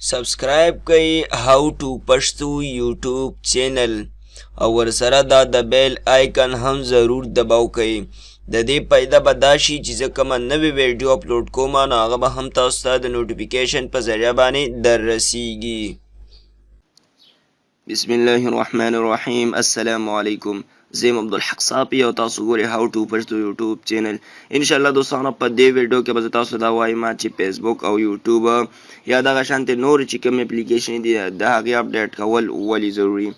سبسکرایب کړئ هاو ټو پښتو یوټیوب چینل او ورسره دا د بیل آیکن هم ضرور دباو کړئ. د دې پیدا به دا شي چې زه کومه نوې ویډیو اپلوډ کوم، نو هغه به هم تاسو ته د نوټیفیکیشن په ذریعه باندې در رسیږي. بسم الله الرحمن الرحیم. السلام علیکم، زه یم عبدالحق صافی او تاسو ګورئ هاو ټو پښتو یوټیوب چینل. ان شاء الله دوستانو، په دې ویډیو کې به زه تاسو دا وایم چې فیسبوک او یوټیوب یا دغه شانتې نور چې کوم اپلیکیشن دي، د هغې اپډیټ کول ولې ضروري.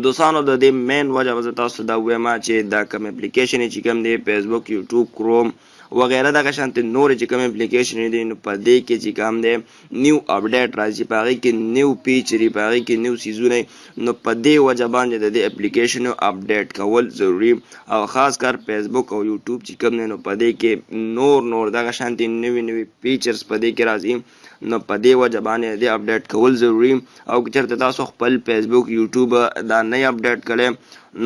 دوستانو، د دې مین وجه به زه تاسو دا وایم چې دا کوم اپلیکیشن چې کوم دی، فیسبوک، یوټیوب، کروم وغیره، دغه شانتې نور چې کوم اپلیکیشن دي، نو په دې کې چې کوم دی نیو اپډیټ راځي، په هغې کې نیو فیچرې، په هغې کې نیو څیزونه. نو په دې وجه باندې د دې اپلیکیشن اپډیټ کول ضروري او خاص کر فیسبوک او یوټیوب چې کوم دی، نو په دې کې نور نور دغه شانتې نوي نوي فیچرز په دې کې راځي. نو په دې وجه باندې د دې اپډیټ کول ضروري او که چېرته تاسو خپل فیسبوک، یوټیوب دا نه اپډیټ کړئ،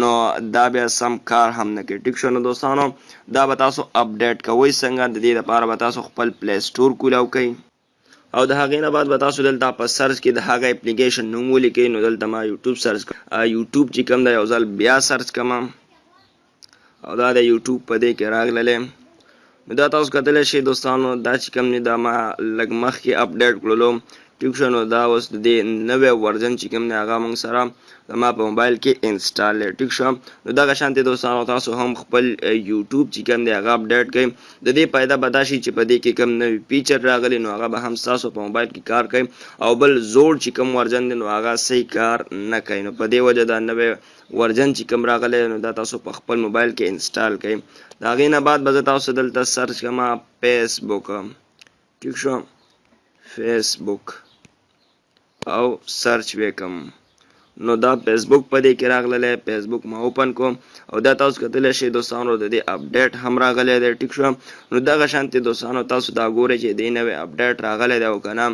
نو دا بیا سم کار هم نه کوي. ټیک شو؟ نو دوستانو، دا به تاسو اپډیټ کوئ څنګه؟ د دې لپاره به تاسو خپل پلی سټور کولاو کوئ او د هغې نه بعد به تاسو دلته په سرچ کې د هغه اپلیکیشن نوم ولیکئ. نو دلته ما یوټیوب سرچ، یوټیوب چې کوم دی یو ځل بیا سرچ کړم او دا د یوټیوب په دې کې راغللی. نو دا تاسو کتلی شئ دوستانو، دا چې کوم دی دا ما لږ مخکې اپډیټ کړلو. ټیک شو؟ نو دا اوس د دې نوی ورژن چې کوم دی، هغه موږ سره زما په موبایل کې انسټال دی. ټیک شو؟ نو دغه شانتې دوستانو، تاسو هم خپل یوټیوب چې کوم دی هغه اپډیټ کړئ. د دې فایده به دا شي چې په دې کې کوم نوی فیچر راغلی، نو هغه به هم ستاسو په موبایل کې کار کوي او بل زوړ چې کوم ورژن دی، نو هغه صحیح کار نه کوي. نو په دې وجه دا نوی ورژن چې کوم راغلی، نو دا تاسو په خپل موبایل کې انسټال کړئ. د هغې نه بعد به زه تاسو دلته سرچ کړم فیسبوک. ټیک شو؟ فیسبوک او سرچ وکم، نو دا فیسبوک په دې کې راغلی. فیسبوک ما اوپن کوم او دا تاسو کتلی شئ دوستانو، د دې اپډیټ هم راغلی دی. ټیک شو؟ نو دغه شانتې دوستانو، تاسو دا ګورئ چې دې نوی اپډیټ راغلی دی او که نه.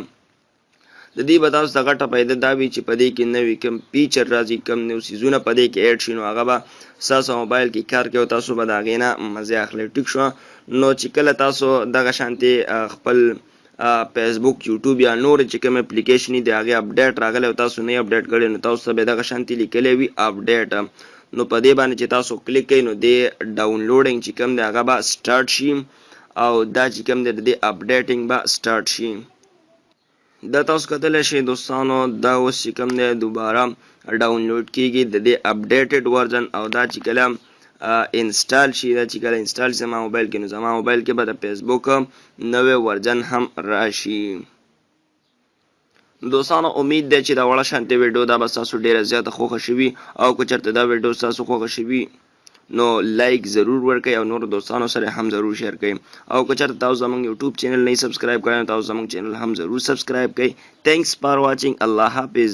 د دې به تاسو ته غټه فایده دا وي چې په دې کې نوي کوم فیچر راځي، کوم نوي څیزونه په دې کې اډ شي، نو هغه به ستاسو موبایل کې کار کوي او تاسو به د هغې نه مزې اخلئ. ټیک شو؟ نو چې کله تاسو دغه شانتې خپل فیسبوک، یوټیوب یا نور چې کوم اپلیکیشن دي، هغې اپډیټ راغلی او تاسو نه اپډیټ کړی، نو تاسو ته به دغه شانتې لیکلی وي اپډیټ. نو په دې باندې چې تاسو کلیک کړئ، نو دې ډاونلوډینګ چې کوم دی هغه به سټارټ شي او دا چې کوم دی د دې اپډیټینګ به سټارټ شي. دا تاسو کتلی شئ دوستانو، دا اوس چې کوم دی دوباره ډاونلوډ کیږي د دې اپډیټډ ورژن او دا چې کله انسټال شي، دا چې کله انسټال شي زما موبایل کې، نو زما موبایل کې به د فیسبوک نوی ورژن هم راشي. دوستانو، امید دی چې دا وړه شانتې ویډیو دا به ستاسو ډیره زیاته خوښه شوي او که چېرته دا ویډیو ستاسو خوښه شوي، نو لایک ضرور ورکړئ او نور دوستانو سره هم ضرور شیر کړئ. او که چېرته تاسو زموږ یوټیوب چینل نه سبسکرایب کړئ، نو تاسو زموږ چینل هم ضرور سبسکرایب کړئ. Thanks for watching. الله حافظ.